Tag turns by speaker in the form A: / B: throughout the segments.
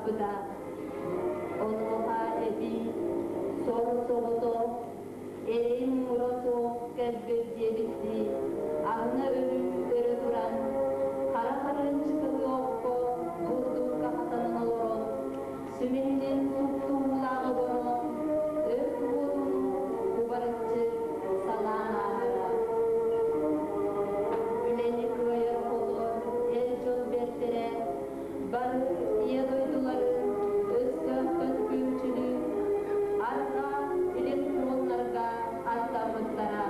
A: саппыта. Онуоха эбии сор-соҕотох, эрэйин муҥура суох кэлбит диэбиттии, аһына өрүү өрө туран, хара харыанчыкалыы окко бурдукка хатанан олорон, сүмэһинин супту уулаах оборон, өрт уотун кубарыччы салаан ааһара. Үлэни кыайар-хотор эр дьон бэртэрэ бары ийэ дойдуларын өстөөхтөн күөмчүлүү арҕаа илин фроннарга аттаммыттара.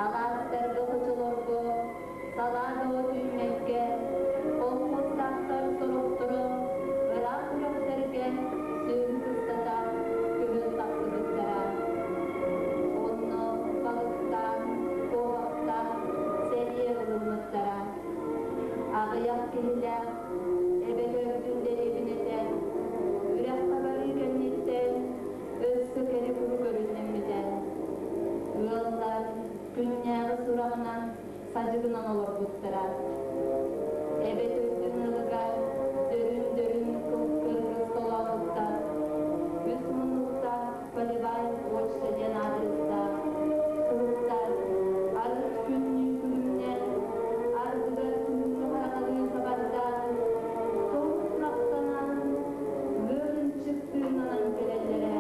A: Алаастарга хочолорго салаа бөҕө түүммэккэ, колхуостаахтар сорохторо ыраах үрэхтэргэ сүөһү кыстата көһөн тахсыбыттара. Онно балыктаан, куобахтаан сэриэ ылыммыттара. Аҕыйах киһилээх эбэ төрдүн дэриэбинэтэ үрэххэ барыы кэнниттэн өссө кэри-куру көрүннэммитэ. Ыаллар күннээҕи сураҕынан садьыгынан олорбуттара. Эбэ төрдүн ылыгар дөрүн-дөрүн кыл-кыргыс толоонуттан үс муннуктаах полевая почта диэн аадырыстаах суруктар арыт күннүү күлүмнээн, ардыгар күһүҥҥү хараҥалыы хабардаан, тоҥ сурахтанан, ыарынчык тыыннанан кэлэллэрэ.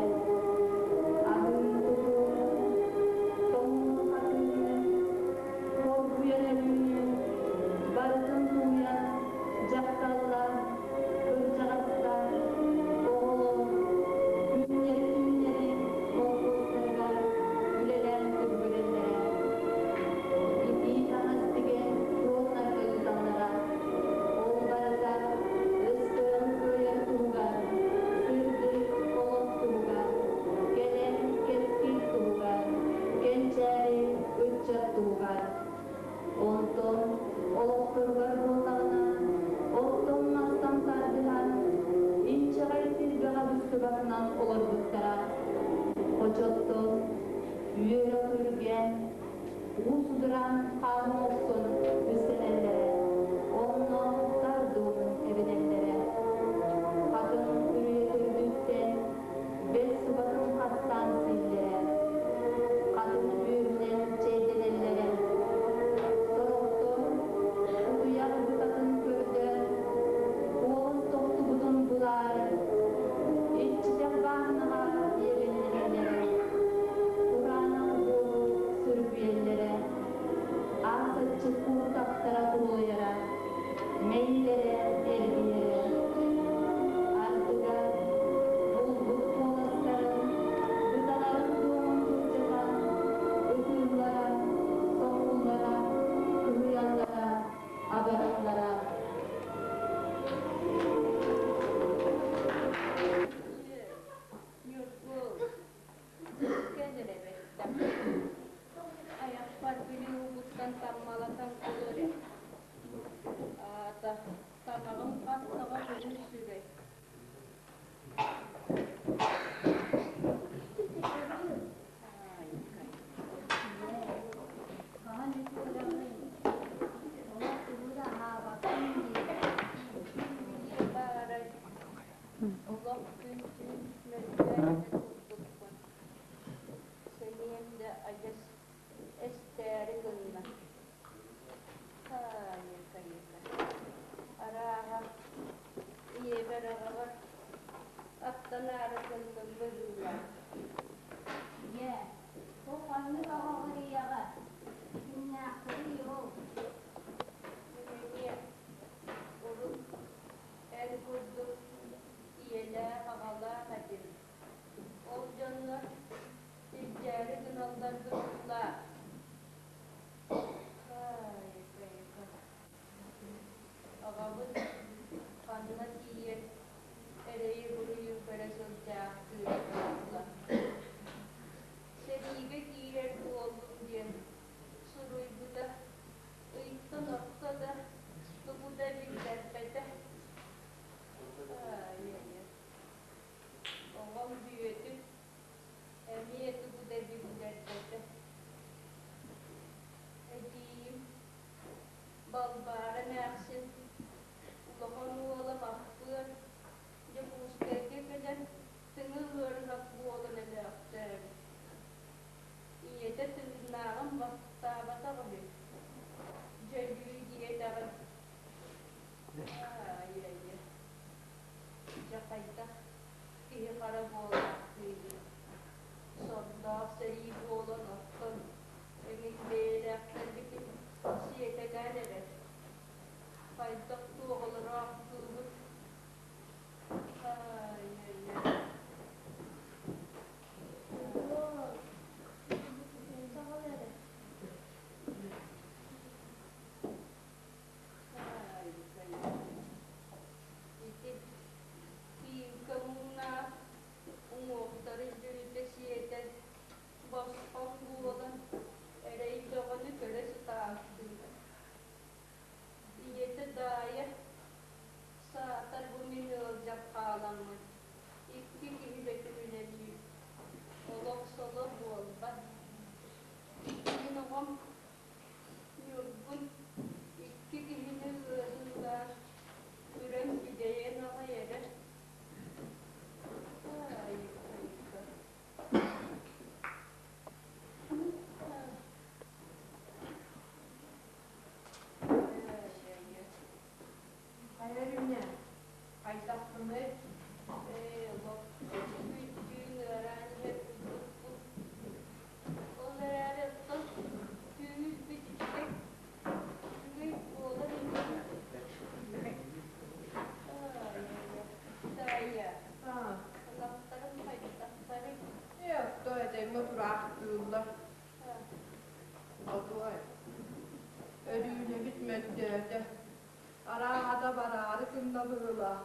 A: Аһыыны-тутууну, тоҥмун-хатыыны, хоргуйан өлүүнү барытын тууйан дьахталлар, кырдьаҕастар, оҕолор күннэри-түүннэри холкуостарыгар үлэлээн түбүгүрэллэрэ. Итии таҥас тигэн фроннарга ыыталлара. Ол барыта өстөөҕү кыайар туһугар, сырдык олох туһугар, кэлэр кэскил туһугар, кэнчээри ыччат туһугар. Онтон олохторугар буоллаҕына, оттон-мастан тардыһан, инчэҕэй сиргэҕэ быстыбатынан олорбуттара. Хочоттон үөрэ үргэн, уу судураан хааман охсон үссэнэллэрэ, онно тардыын эбинэллэрэ. Хатыҥ үрүйэ төрдүттэн бэс субатын хастаан сииллэрэ, хатыҥ үөһүнэн чэйдэнэллэрэ. Сорохтор утуйар бытатын көрдөөн, куолас тохтубутун булаары, иччитэх бааһынаҕа иэбэннэһэллэрэ, кураанах буору сүргүйэллэрэ, аасаччы кууртахтара курулуйара, мэйиилэрэ эргийэрэ. Ардыгар булбут куоластарын, быталарын дуомун былдьатан, ытыыллара, соҥууллара, кыһыйаллара, абараллара.
B: Ньургу, кэлэр эбэттэх. Айахпар били уугуттан таммалатан кулу эрэ. Аата, тамаҕым хаттаҕа тугун сүрэй.
C: Хаһан үтүөрэҕиний? Олох тугу да аһаабаккын дии.
B: Ийэ баарай, олох күн-түүн мөлтөөн эрэ курдукпун. Сэниэм да адьас эстээри гынна. Таайыка-йыка, арааһа, ийэбэр аҕабар аттанаары гынным быһыылаах.
C: Ийээ, ол ханнык аҕаҕыр ийэҕэ? Кимнээхтэрий ол?
B: Мин эмиэ урут эн курдук ийэлээх аҕалаах этим. Ол дьоннор илдьээри гыналлар быһыылаах. Таайыка-йыка, аҕабыт ханна тиийэн эрэйи-буруйу көрө сылдьаахтыыра буолла. Сэриигэ киирэр буоллум диэн суруйбута, ыйтан орто да тугу да биллэрбэтэ. Ай-ай-ай, оҕом Бүөтүр эмиэ тугу да биллэрбэтэ. Эдьиийим Балбаара эмээхсин улахан уола Маппыан. Хайдах туох олороохтуубут? Ай-яй-яй. Ити тииҥкэ муҥнаах уҥуохтарын дьүрүтэ сиэтэн, босхоҥ буолан, эрэй бөҕөнү көрө сытаахтыыр. Ийэтэ Даайа саатар бу мин ыалдьан хааламмын, икки киһи бөтүмүнэлиир, олох соло буолбат. Мин оҕом Ньургун икки киһини ыаһыылаан, үрэн кидэйэн аҕай эрэр. Айыка-айыка.
D: Хайа Өрүнэ, хайдахпыный?
B: Ээ, олох түүн ыараан иһэр курдукпун. Ол эрээри оттон түүл үчүгэй, үчүгэй буолар ини. Таайа, ынахтарым хайдахтарый?
D: Ээ, оттон этэҥҥэ тураахтыыллар. Отуой, Өрүүнэбит мөлтөөтө, арааһата бараары гынна быһыылаах.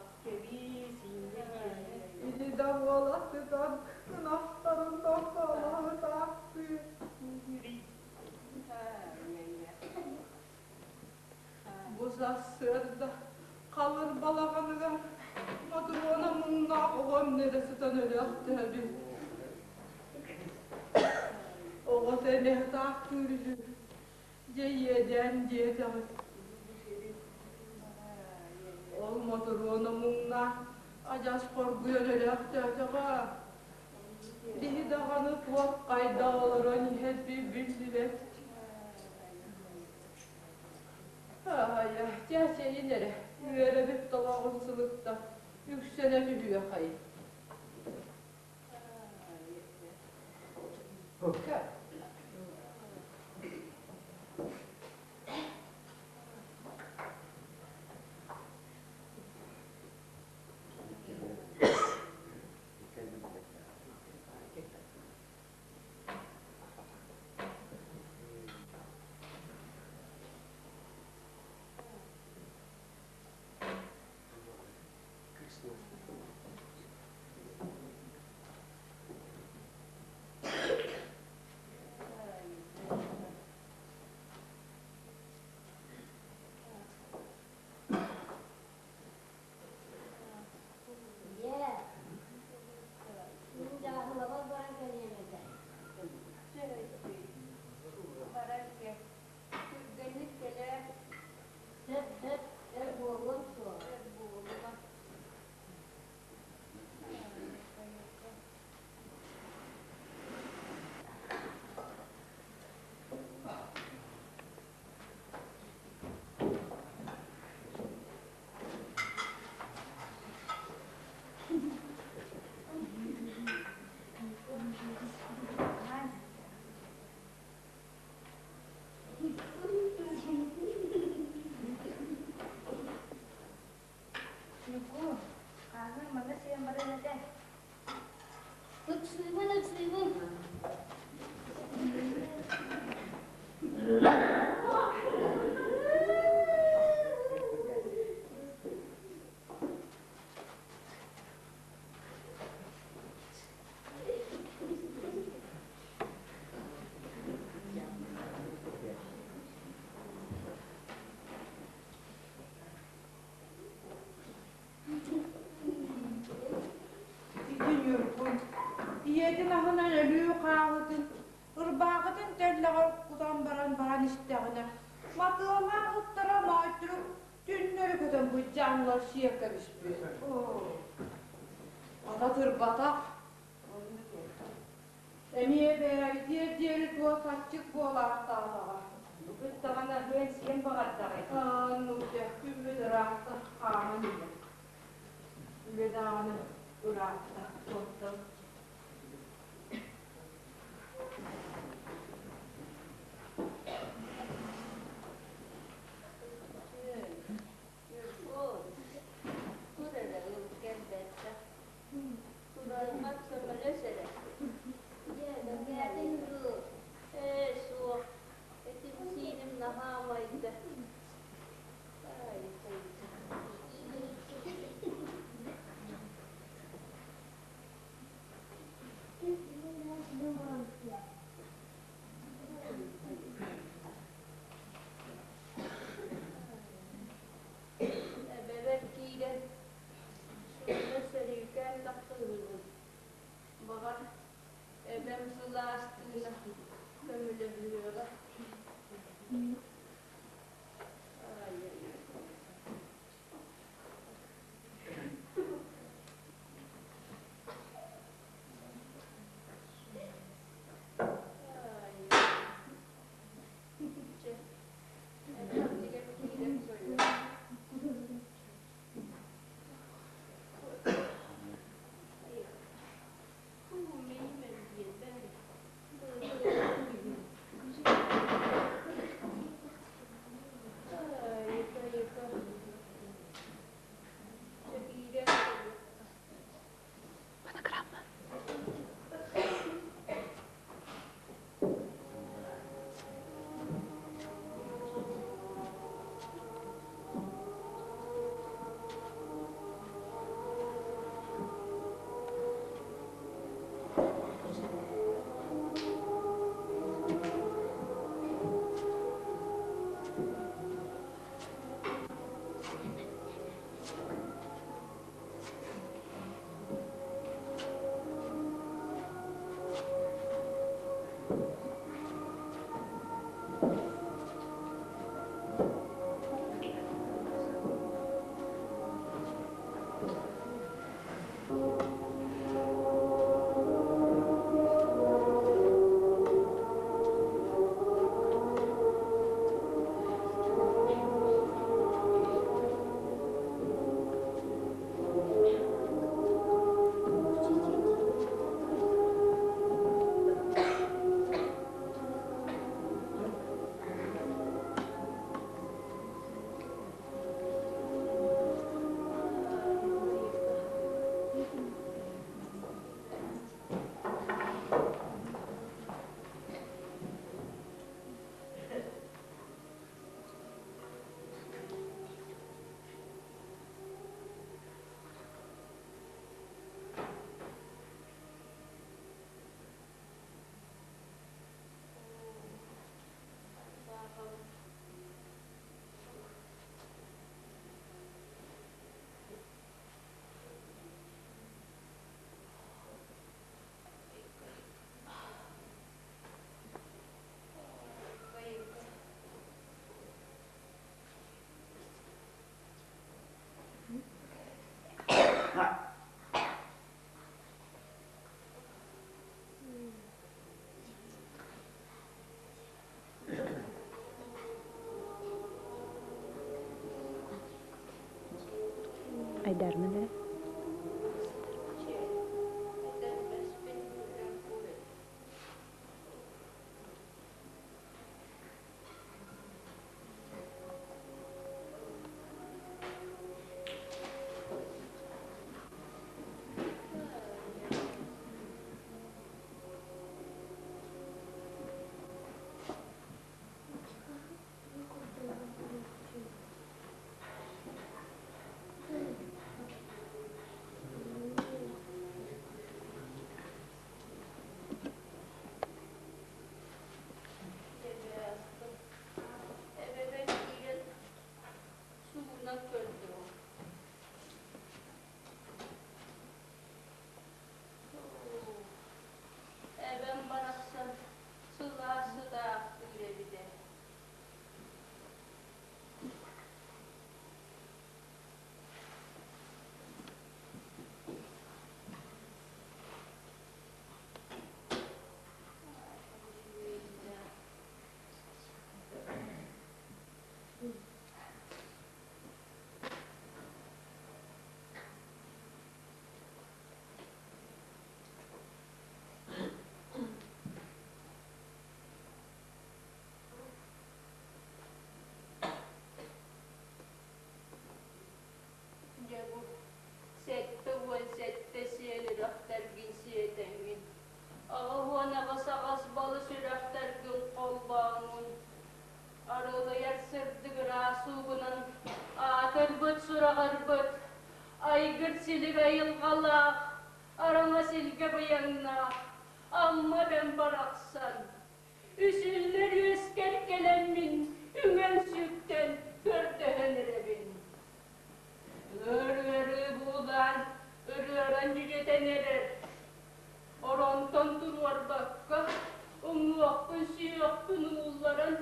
D: Ити да буола сытан ынахтарын тохтолоһутаахтыы. Бу сарсыарда халыр балаҕаныгар Мотуруона муҥнаах оҕом нэрэ сытан өлөөхтөөбүт. Оҕото эмиэ ытаахтыыр үһү. Дьэ иэдээн диэтэҕит. Ол Мотуруона муҥнаах адьас хоргуйан өлөөхтөөтөҕө. Биһи даҕаны туох хайдах олорон иһэрбит биллибэт. Аайа, чээчэйин эрэ, үөрэбит толоҕун сылытта, үксэнэ түһүөхэй.
C: Ийээ, мин дьааһылабар баран кэлиэм этэ.
B: Баран кэл. Түргэнник кэлээр.
C: Сөп, сөп, өр буолуом суоҕа.
B: Өр буолума.
E: Ньукуу, хаһан манна сиэн баран этэ?
C: Ыксыыбын, ыксыыбын.
D: Ити Ньургун ийэтин аһынан өлүү хаалытын, ырбаахытын тэллэҕэр кутан баран баран истэҕинэ, матыалаах ыттара Моойторук түннэри көтөн быдьаанылар сиэн кэбиспит. Ата тырбатах. Эмиэ бэйэбитиэр диэри туос аччык буолаахтаатаҕа.
E: Ыттаҕына аһыан сиэн баҕардаҕай.
D: Нуучча күммүт ыраахта хааман иһэр. Үлэ даҕаны ыраатта туохтан.
F: Айдармын эрэ.
B: Эбэбэр киирэн сугунан көрдүм. Эбэм барахсан сылаас сытаахтыыр эбитэ. Дьэ бу 77 сиэл үрэхтэргин сиэтэҥҥин, 88 аҕыс балыс үрэхтэргин холбооҥҥун, арылыйар сырдык ыраас уугунан аатырбыт сураҕырбыт, айгыр-силик айылҕалаах, араҥас илгэ быйаҥнаах Амма эбэм барахсан, үсүллэр үөскэр кэлэммин үҥэн-сүктэн көрдөһөн эрэбин. Ыар-ыарыы буулаан, ырыаран дьүдьэтэн эрэр. Оронтон туруорбакка, уҥуохпун сүһүөхпүн уулларан,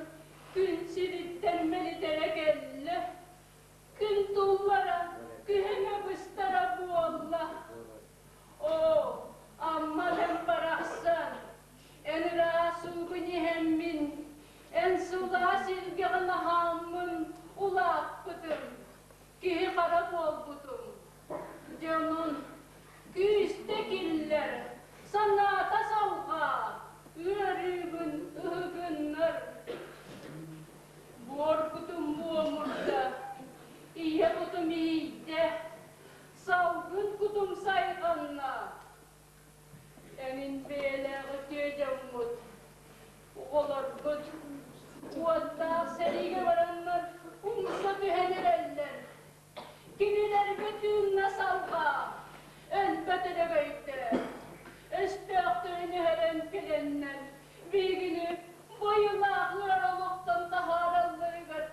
B: күн сириттэн мэлитэрэ кэллэ. Күн туллара, күһэҥэ быстара буолла. Оо, Амма эбэм барахсан, эн ыраас уугун иһэммин, эн сылаас илгэҕин аһааммын улааппытым, киһи-хара буолбутум. Дьонун күүстэ киллэр, санаата салҕаа, ыарыыбын ыһыгыннар. Буор кутум буомурда, ийэ кутум иийдэ, салгын кутум сайҕанна. Эҥин бэйэлээх үтүө дьоммут, оҕолорбут уоттаах сэриигэ бараннар умса түһэн эрэллэр. Кинилэргэ тыынна салҕаа, өлбөт өрөгөйдөө. Өстөөхтөрүн өһөрөн кэлэннэр, биһигини бойулаах ыар олохтон таһааралларыгар.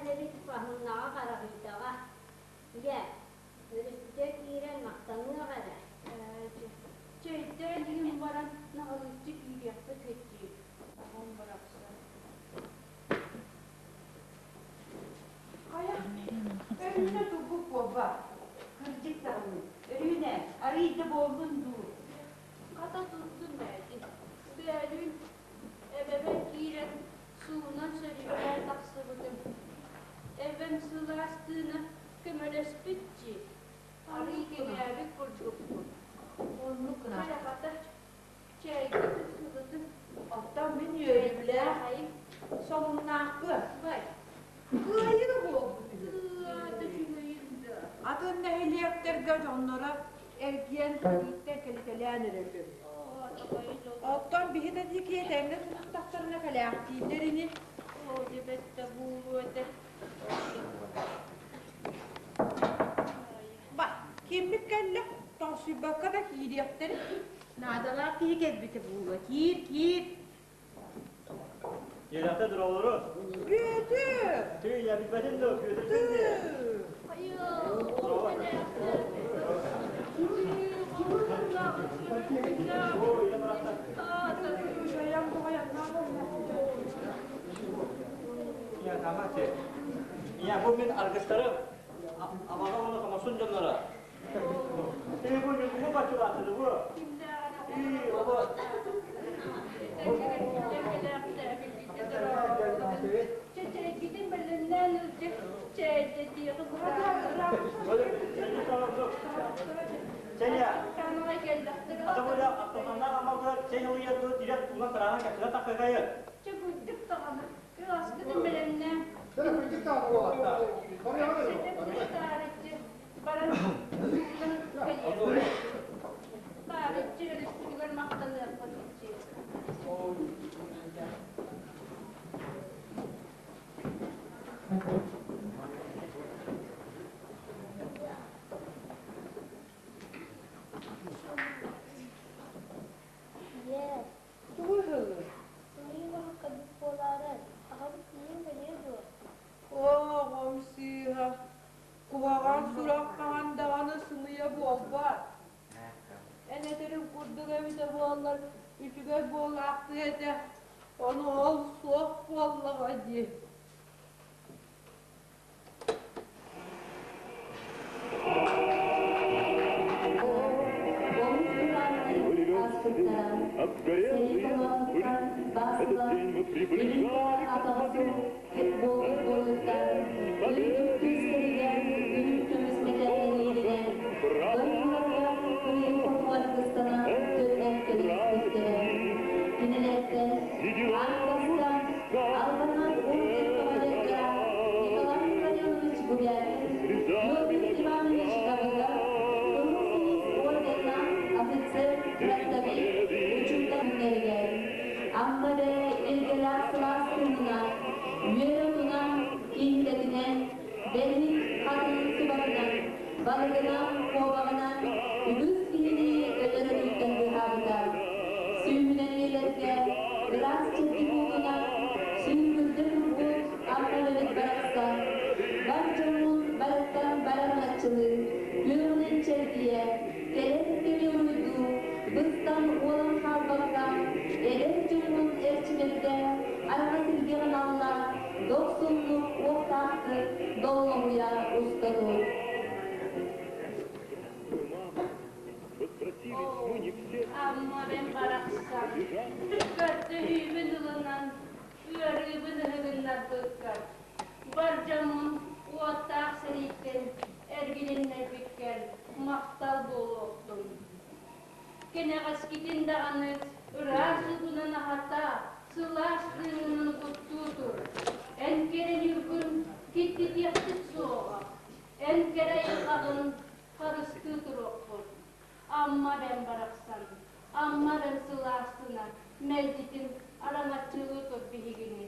C: эбэбит аһыннаҕа хараҕыйдаҕа. Ийээ, өрүспүтүгэр киирэн махтаныах эрэ.
B: Чэйдээн иһин баран наҕылыччы киириэхпит дии. Оҕом барахсан.
D: Хайа, Өрүүнэ турбут буолбат. Кырдьык даҕаны, Өрүүнэ, арыый да буоллун дуу.
B: Хата турдум ээти. Бөөлүүн эбэбэр киирэн суунан сөрүүкээн тахсыбытым. Эбэм сылаас тыына көмөлөспүт дии. Арыый кэҥээбит курдукпун.
D: Оннук гына.
B: Хайа хата, чэйгитин сылытын.
D: Оттон мин үөрүүлээх сонуннаахпын.
B: Бай.
D: Кыайыы буолбут үһү.
B: Тыата үчүгэйин да.
D: Атын нэһилиэктэргэ дьонноро эргийэн кэлииттэн кэлитэлээн эрэллэр. Оттон биһи да диэки этэҥҥэ сырыттахтарына кэлээхтииллэр ини.
B: Оо, дьэ бэттэ буолуо этэ.
D: Ба, киммит кэллэ, тоҥсуйбакка да киириэхтэрин.
E: Наадалаах киһи кэлбитэ буолуо. Киир, киир.
G: Үөрэхтэ дуралары.
D: Бүөтүр!
G: Тыы, я билбэтим да, Бүөтүрбүн дии. Ийэ, бу мин аргыстарым, абаҕа уонна томосун дьонноро. Ты бу ньукугу баччылаатыны бу. Ии, оба.
B: Чэчэйгитин бэлэмнээн ылдьы чээйдэтиэҕи
G: Чэйэ. Ата автоманнар амалгар чэй ылыйар дирек туна сараан кэпсэтэ таххайы.
B: Чэ кырдьык даҕаны, кылааскытын бэлэмнээн. Таарыччы баран Таарыччы өрүспүтүгэр махтаныахпыт иччи.
C: Ийээ,
D: Тугу ыһыллар?
C: сымыйа оҥоһукка бүк буолаары, аҕабыт миигин кэлиэ дуо?
D: Оҕом сыыһа, куһаҕан сурах хаһан даҕаны сымыйа буолбат. Эн этэрин курдук эбитэ буоллар, үчүгэй буолаахтыа этэ, ону ол суох буоллаҕа дии.
A: Кинилэртэн аан бастаан Албанат орден кавалердара Николай Илларионович Губякин, Петр Иванович Давыдов, Кыһыл Сулус орденнаах офицер фронтовик учуутал күннэригэр Амма бэйэ илгэлээх сылаас тыынынан, үөр отунан, кииһилэтинэн, бэрин хатын субатынан, балыгынан, куобаҕынан үгүс киһини өлөр өлүүттэн быыһаабыта. Сүүһүнэн үйэлэргэ ыраас чэбдик уутунан сүүргүрдэ турбут Амма эбэбит барахсан, бар дьоммун барыттан барамначчылыы, күөҕүнэн чэлгийэ, кэлэр кэми уруйдуу, быстан уолан хаалбакка, эдэр дьоммун эрчимирдэ, араҥас илгэҕин алла, дохсуннук, уохтаахтык доллоһуйа уста тур.
B: Амма бэм барахсан, көрдөһүүбүн ылынан, ыарыыбын ыһыгыннарбыккар, бар дьоммун уоттаах сэрииттэн эргилиннэрбиккэр махтал буолуохтун. Кэнэҕэскитин даҕаны ыраас угунан аһата, сылаас тыынынан угуттуу тур. Эн кэрэ ньургун киттитиэхпит суоҕа, эн кэрэ айылҕаҕын харыстыы туруохпут. Амма эбэм барахсан, Амма эбэм сылаастына, мэлдьитин араҥаччылыы тур биһигини.